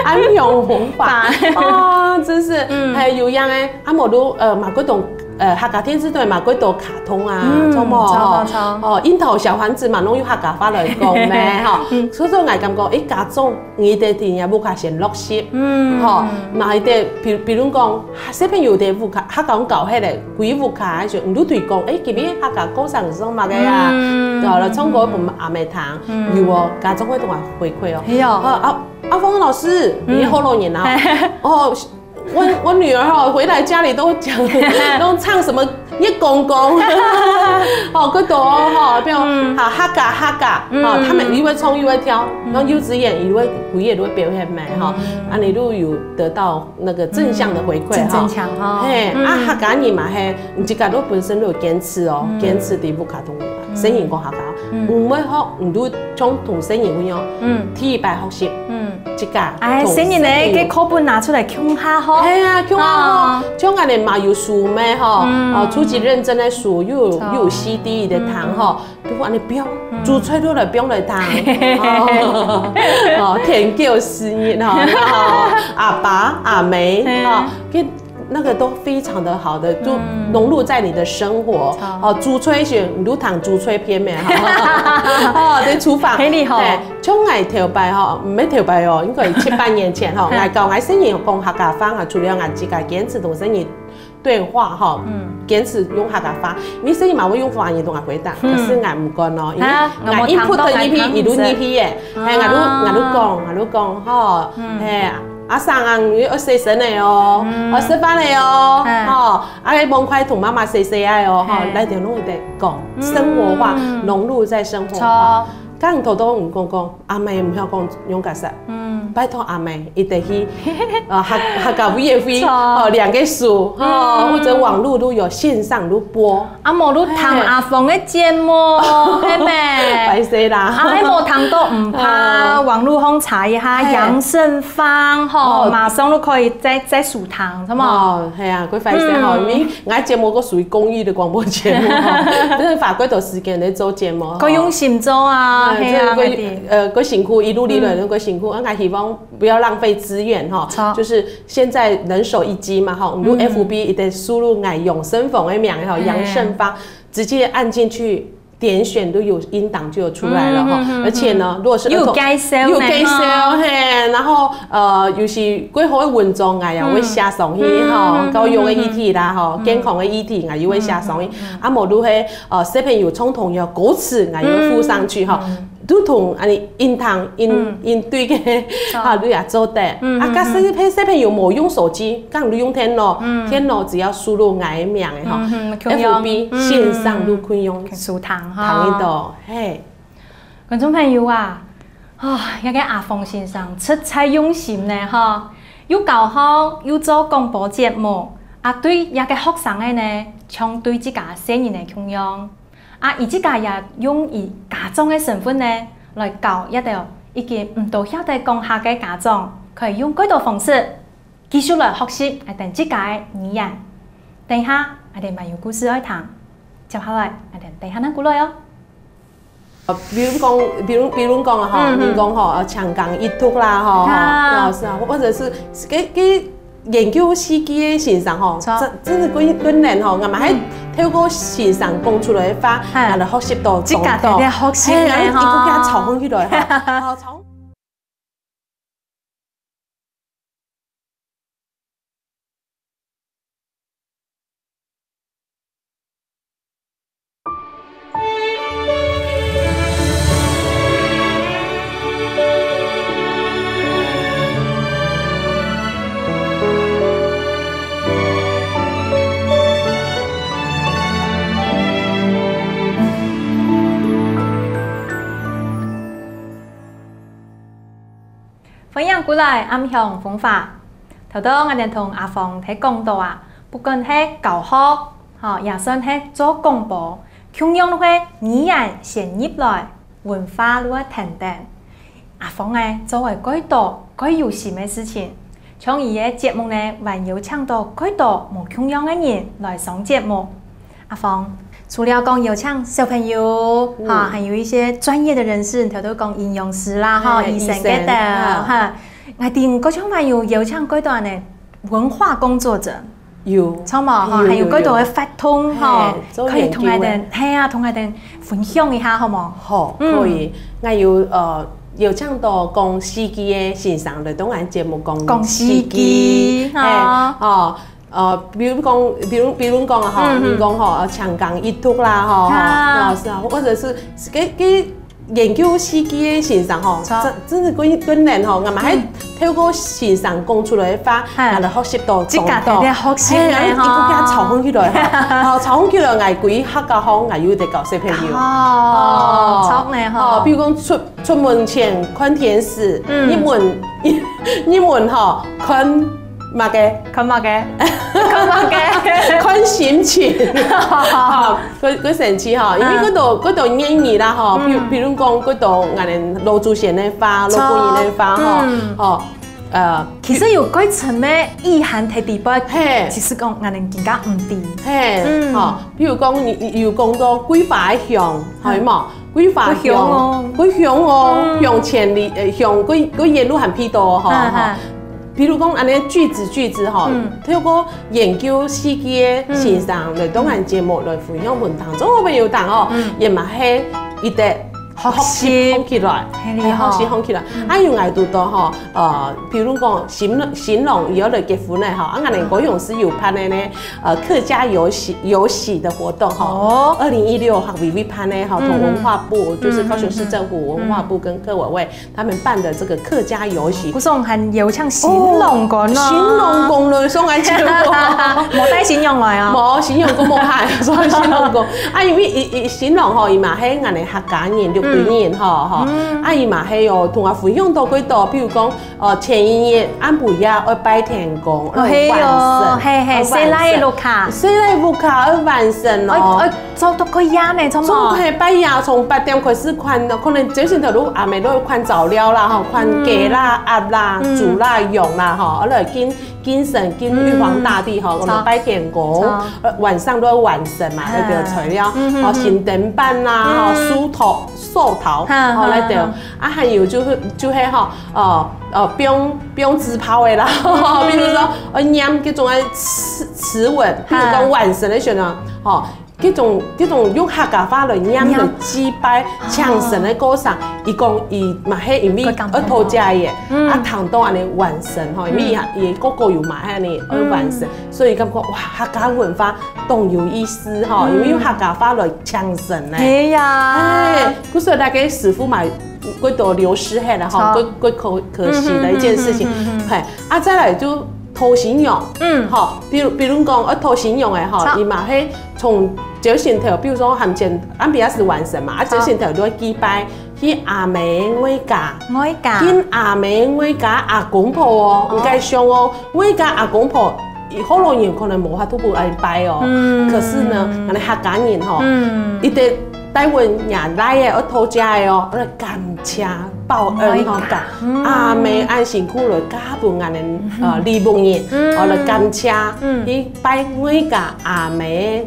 安陽紅吧。哦，真是，還有樣个，啊，無就呃，嘛各種呃客家電視台嘛各種卡通啊，嗯，著無？著，著，著。哦，櫻桃小丸子嘛，攏用客家話來講咩吼。所以說，𠊎感覺，誒，家長 你得在屋下先落實，嗯，吼，嘛係得，比比如講，小朋友在屋下，佢講教起來，歸屋下，就毋好對講，誒，今日客家歌聲上麼个啊，嗯，對，來唱歌分阿姆聽，嗯，有哦，家長會同我回饋哦。係哦。啊啊，阿峰老師，你好多年了，哦，我我女兒哈，回來家裡都講，都唱什麼葉公公，哦，各種哦，哈，比如哈客家客家，哈，他們又會唱又會跳，然後幼稚園也會，佢也會表演咩，哈，啊，你都有得到那個正向的回饋哈，正正向哈，嘿，啊，客家人嘛，嘿，你自家都本身都有堅持哦，堅持在屋下同細人講客家，毋會學，你都像同細人一樣，嗯，第一擺學習，嗯。 自家。哎，細人呢，个課本拿出來共下吼。係啊，共下吼，像𠊎等嘛有書咩吼，哦，初級認證个書，又有又有C D个聽吼，都恁樣放，煮菜都來放來聽，哦，哦，天狗詩人吼，阿爸阿姆吼，个 那個都非常的好的，就融入在你的生活。哦，煮菜時，你都聽煮菜篇咩？哦，在廚房，係哩吼。哎，像𠊎頭擺吼，毋係頭擺哦，應該七八年前吼，𠊎教𠊎細人講客家話啊，除了𠊎自家堅持同細人對話吼，堅持用客家話，因為細人嘛會用華語同𠊎回答，可是𠊎毋敢哦，因為𠊎一พูด到一批，一路一批耶，哎，𠊎都𠊎都講，𠊎都講吼，哎， 阿生啊，你愛洗身了哦，愛食飯了哦，吼，啊，碗筷同媽媽洗洗啊哦，吼，來點弄一點講，生活化，融入在生活化。剛頭都你講講，阿姆毋曉講用解釋，拜託阿姆，一定去，啊，客客家委員會，哦，兩個書，哦，或者網路都有線上都播， 啊，無就聽阿峰个節目，係咩？歹勢啦。啊，係無聽到毋怕，網路上查一下楊勝芳吼，馬上就可以再再收聽，係無？哦，係啊，佢歹勢吼，因為𠊎節目个屬於公益的廣播節目吼，真係花幾多時間來做節目，佢用心做啊，係啊，佢呃，佢辛苦一路以來，佢辛苦，啊，𠊎希望不要浪費資源哈，就是現在人手一機嘛哈，你F B一定輸入𠊎楊勝芳个名哈，楊勝芳，直接按進去點選都有音檔就有出來了哈。而且呢，如果是兒童有介紹呢，有介紹嘿，然後呃，有些過後的文章啊，也會寫上去哈，教育的議題啦哈，健康的議題啊，也會寫上去。啊，無就係呃，小朋友兒童有歌詞啊，也會附上去哈。 都同恁樣音檔、音音對个哈，你也做得。啊，假使係小朋友無用手機，講你用電腦，電腦只要輸入𠊎个名个哈，F B線上都可以用，收聽哈，聽得到，嘿。觀眾朋友啊，哦，這個阿峰先生實在用心呢哈，又教學又做廣播節目，啊，對這個學生个呢，像對自家細人个共樣。 啊，佢自家也用佢家長个身份呢，來教這兜已經毋多曉得講客个家長，可以用幾多方式繼續來學習𠊎等自家个語言。等一下，𠊎等還有故事愛聽，接下來，𠊎等等一下正過來哦。呃，比如講，比如比如講哈，你講吼，呃，長江一讀啦，吼，哈，老師啊，或者是給給 研究四季个先生吼，真真係个个人吼，𠊎嘛係透過先生講出來个話，𠊎來學習到，自家在學習呢吼，一個家炒紅起來哈，炒。過來，暗香風華。頭到𠊎兜同阿芳在講到啊，不管係教學，吼，也算係做廣播，共樣都係語言先入來，文化就會傳承。阿芳呢，做了蓋多蓋有心个事情，像佢个節目呢，還邀請到蓋多無共樣个人來上節目。阿芳，除了講邀請小朋友，嗯。哈，還有一些專業的人士，你頭先講營養師啦，哈，嘿，醫生該兜，醫生，哈。哈。𠊎知你過去還有邀請蓋多呢文化工作者，有。著無？哈，有，還有蓋多个活動，有，有。哈，嘿，做研究个。可以同𠊎兜，係啊，同𠊎兜分享一下，好無？好，嗯。可以。𠊎有，呃，邀請到講四季个先生來到𠊎節目講講四季，四季，嘿，哈。哦，呃，比如講，比如，比如講啊，吼，嗯，嗯。你講吼，呃，長江一讀啦，吼，啊。吼，是啊，或者是，是个，个研究四季个先生吼，著。真，真係个，个人吼，𠊎嘛還，嗯。透過先生講出來个話，嘿。𠊎來學習到自家當多。在該學習个，嘿，𠊎一步步吼。炒紅起來吼，哦，炒紅起來，𠊎歸客家吼，𠊎又得教小朋友。哦，哦。著呢吼。哦，比如講出，出門前看天時，嗯。入門，入門吼，看 麼个？看麼个？看麼个？看心情。吼，蓋，蓋神奇吼，因為，啊。蓋多，蓋多諺語啦吼，比如，嗯。比如講，蓋多𠊎兜老祖先个話，老古人个話吼，嗯。吼，呃，其實有蓋深个意涵在裡背，嘿。其實講𠊎兜更加毋知。嘿，嗯。吼，比如講，你，你有講到桂花个香，嗯。係無？ 桂花香，桂香哦。桂香哦，嗯。香千里，呃，香桂，桂圓路還鼻到吼，嗯，吼。嗯。比如講，恁呢句子，句子吼，嗯。透過研究四季个先生來到𠊎節目來分享分聽眾朋友聽吼，嗯。也嘛係一個學習，學習。學起來，係哩吼。嘿，學習學起來。嗯。啊，有𠊎堵到吼，呃，比如講，新郎，新郎以後來結婚个吼，啊，𠊎兜高雄市有辦个呢， 呃，客家遊戲，遊戲个活動吼，哦。二零一六哈，維維辦个吼，嗯，同文化部，嗯。就是高雄市政府文化部跟客委會，嗯。他們辦的這個客家遊戲。故所還邀請新郎官哦。哦，新郎官來上𠊎節目。無帶新娘來啊？無，新娘官無派，所以新郎官。啊，因為佢，佢新郎吼，佢嘛係𠊎兜客家人，六堆人吼，嗯。吼。嗯。啊，佢嘛係有同𠊎分享到幾多，比如講， 哦，前一日暗晡夜愛拜天公，哦，係哦，愛完成，係，係，愛完成。睡在屋下。睡在屋下愛完成哦。愛，愛做到幾夜呢，做麼？做，係，拜夜從八點開始款，可能朝晨頭就阿姆就款早料啦，吼，款雞啦、嗯。鴨啦、嗯。豬啦、羊啦，吼，啊來敬，敬神、敬玉皇大帝，吼，嗯。我們拜天公，著。呃，晚上就愛完成嘛，嗯。那個材料，嗯，嗯，哦，嗯。神燈板啦，吼，嗯。壽桃，壽桃，哈，哦，哈，那個，哈。啊，還有就是，就係吼， 哦，哦，放，放紙炮个啦，嗯。比如說，呃，念這種个詞，詞文，比如講，哈。萬神个時候呢，吼，這種，這種用客家話來念的，念。祭拜，啊。請神个過程，佢講佢嘛係因為愛討食个，嗯。啊，聽到恁呢萬神吼，因為佢，嗯。佢哥哥有嘛係恁呢愛萬神，嗯。所以感覺，哇，客家文化當有意思吼，嗯。因為用客家話來請神呢。係呀。哎，故所大家師傅嘛， 過多流失忒了哈，著。過，過可，可惜的一件事情。嗯哼，嗯哼，嗯哼。嘿，啊，再來就討新娘，嗯。吼，比如，比如講，呃，討新娘个吼，著。佢嘛係從朝晨頭，比如說還前，暗晡夜係完成嘛，啊，著。朝晨頭就會祭拜，去阿姆外家，外家。敬阿姆外家阿公婆哦，哦。你該想哦，外家阿公婆，學老人可能無法度分佢拜哦，嗯。可是呢，𠊎兜客家人吼，嗯。一定 帶阮若倈仔愛討食个哦，愛感謝報恩吼，哎呀，感，嗯。阿姆恁辛苦來嫁分𠊎兜，呃，李夫人，嗯。哦，來感謝，嗯。去拜外家阿姆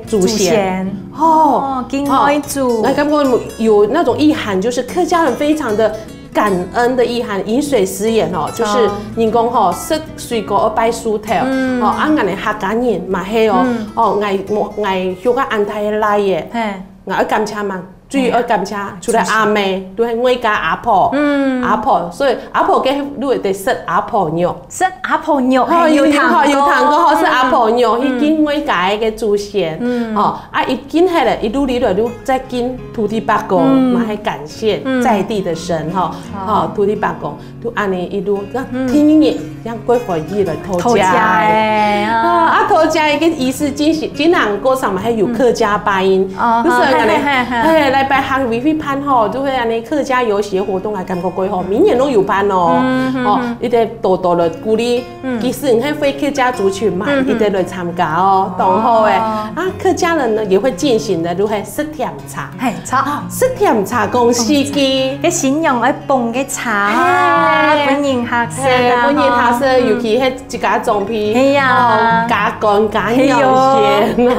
祖先。祖先。吼，哦，敬愛祖。吼，𠊎感覺有那種意涵，就是客家人非常的感恩的意涵，飲水思源哦，就是哦。人講吼，食水果愛拜樹頭，嗯。吼，啊，𠊎兜客家人嘛係哦，嗯。哦，𠊎，𠊎，𠊎畜个恁大个倈仔，嘿。 𠊎愛感謝嘛，最愛感謝，除了阿姆，就係外家阿婆，嗯。阿婆，所以阿婆該路會得食阿婆肉。食阿婆肉，哦，嘿，有，有聽過，有聽過，吼，食阿婆肉，嗯。去敬外家个祖先，嗯。哦，啊，佢敬忒了，佢路裡頭就再敬土地伯公，嗯。嘛，還感謝在地的神，吼，哦。哦，土地伯公。 就恁呢一路，嗯。天天也像過歡喜來討食。討食个，啊。啊，啊，討食个意思，真是，真難過，上面還有客家八音，嗯。哦，就是恁呢，嘿，嘿，嘿，嘿。嘿，來拜客委會辦吼，就係恁呢客家遊學活動啊，感覺過好，每年都有辦哦。哦，一定多多來鼓勵，其實你係非客家族群嘛，一定來參加哦，當好誒。啊，客家人呢也會進行的，就係食甜茶。係，茶。食甜茶講四季。該新娘愛捧个茶，分人客食啊，分人客食，尤其係自家長輩，係呀，哦，加乾加羊鮮，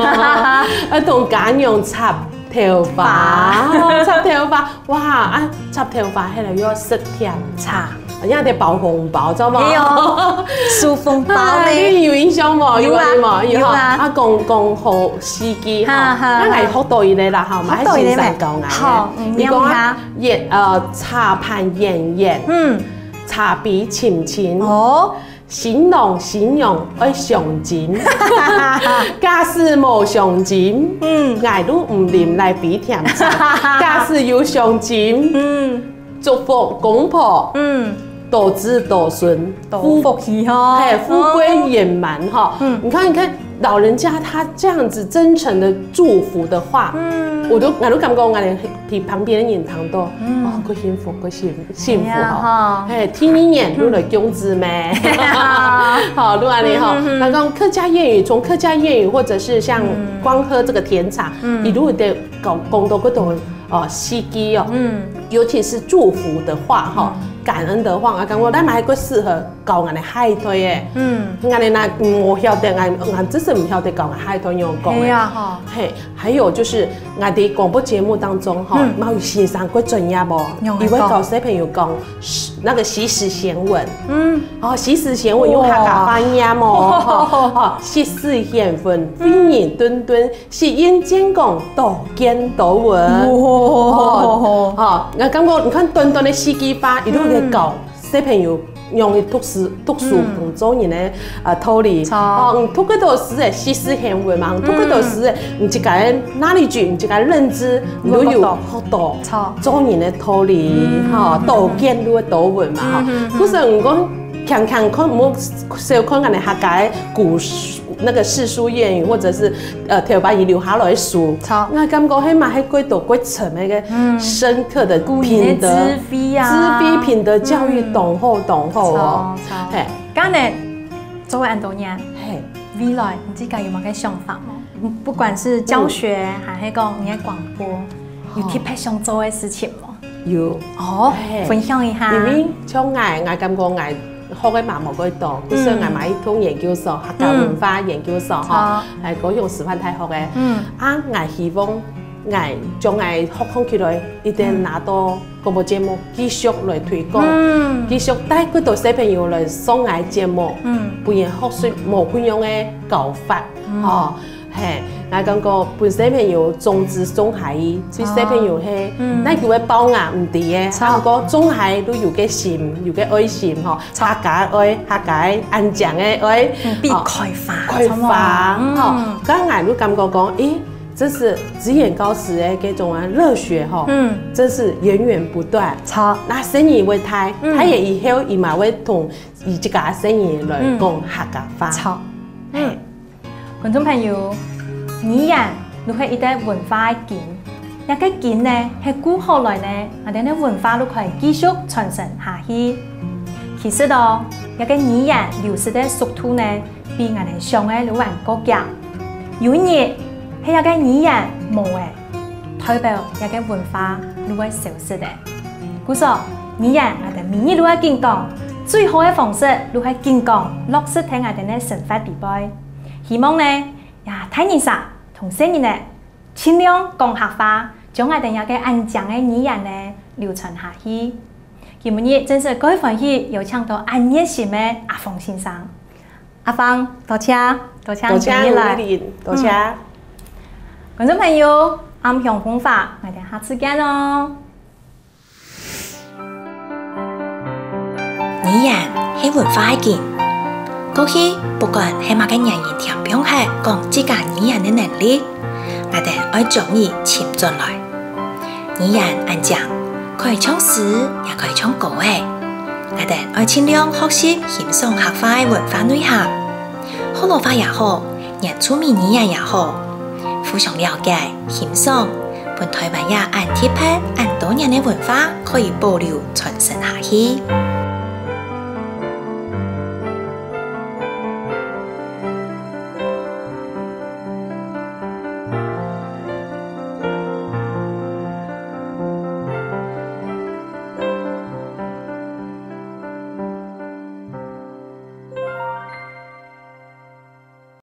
愛同家娘插 頭髮，插頭髮，哇，啊，插頭髮，還有又愛食甜茶，人家得包紅包，知道嗎？哎喲，收紅包呢。你有印象無？有啊，有啊，有啊。啊，講講好四季哈，哈哈，那來學到一個啦哈，學到一個咩？馬來西亞講啊，好，你講啊，演呃，茶盤圓圓，嗯，茶杯清清，哦。 新郎新娘愛上金，假使無上金，嗯，𠊎都毋啉來杯甜茶。假使有上金，嗯，祝福公婆，嗯，多子多孫，多福氣吼，係，富貴圓滿吼。嗯，你看，你看，老人家他這樣子真誠的祝福的話，嗯，𠊎都，𠊎都感覺𠊎連在旁邊的人聽到，哦，過幸福，過幸福。 幸福哈。係，第二年又來降子咩？好，就恁呢哈。那講客家諺語，從客家諺語或者是像光喝這個甜茶，一路的講講到各種呃四季哦，嗯，尤其是祝福的話哈，感恩的話，啊，感覺咱嘛還較適合教𠊎等下一代誒。嗯，𠊎等那無曉得，𠊎𠊎真是毋曉得教𠊎下一代仰講誒。係啊哈。係， 還有就是，𠊎在廣播節目當中哈，嗯，毛宇先生過專業哦，仰般講？佢會教小朋友講時，那個時時賢文。嗯，哦，時時賢文用客家話念哦，哈，哦，時時賢文，為人諄諄，是因見講多見多聞。哦，哦，𠊎感覺你看短短的四句話，一路在教 小朋友用个讀書、讀書同做人个呃道理。哦，你讀幾多書个時時賢文嘛，你讀幾多書个，你自家个knowledge，你自家个認知，你都有學到做人个道理，哈，多見就會多聞嘛，哈。故所以講，常常看，莫小看𠊎等客家个古書，那個四書諺語，或者是 呃，頭擺佢留下來个書，著。𠊎感覺係嘛係過多過深个、深刻个品德、古人个智慧啊。智慧品德教育，當好當好哦。著，著。係。該呢，做恁多年，係。未來你自家有麼个想法無？不管是教學，還係講你个廣播，有特別想做个事情無？ 有。哦，係。分享一下。因為像𠊎，𠊎感覺𠊎學个嘛無幾多，故所𠊎嘛去讀研究所，客家文化研究所吼，好。來高雄師範大學个。嗯。啊，𠊎希望𠊎將來學堂起來，一定拿到廣播節目繼續來推廣，嗯。繼續帶幾多小朋友來上𠊎節目，嗯。分佢學習無共樣个教法，嗯。吼。 係，𠊎感覺分小朋友種子種下去，對小朋友係，嗯。哪久會爆芽毋知个，著。啊，毋過種下去都有个心，有个愛心吼，著。客家个愛，客家个恁靚个愛，嗯，被開發，哦，開發，著無？吼，嗯。剛才就感覺講，誒，這是職業教師个這種啊熱血吼，嗯。真是源源不斷。著。那生意會大，嗯。他也以後也嘛會同佢自家生意來講客家話。著。嗯。 觀眾朋友，語言就係一個文化个根，這個根呢係顧好來呢，𠊎兜个文化就可以繼續傳承下去。其實哦，這個語言流失个速度呢，比𠊎兜想个還過遽。有一日，係這個語言無了， 代表這個文化就會消失了。故所，語言𠊎兜每日就愛緊講，最好个方式就係緊講，落實在𠊎兜个生活裡背。希望呢，這大人儕同細人仔，盡量講客話，將𠊎兜這個恁靚个語言呢，流傳下去。今晡日真係蓋歡喜，有請到恁熱心个阿芳先生。 阿芳，多謝，多謝你今日來。多謝，多謝。嗯。觀眾朋友，暗香風華，𠊎兜下次見哦。語言係文化个根。過去，不管係麼个原因添放忒講自家語言个能力，𠊎兜愛將佢尋轉來。 語言恁靚，可以唱詩，也可以唱歌仔。𠊎兜愛盡量學習欣賞客話个文化內涵。學老話也好，原住民語言也好，互相了解、欣賞，分臺灣這恁特別、恁多元个文化可以保留傳承下去。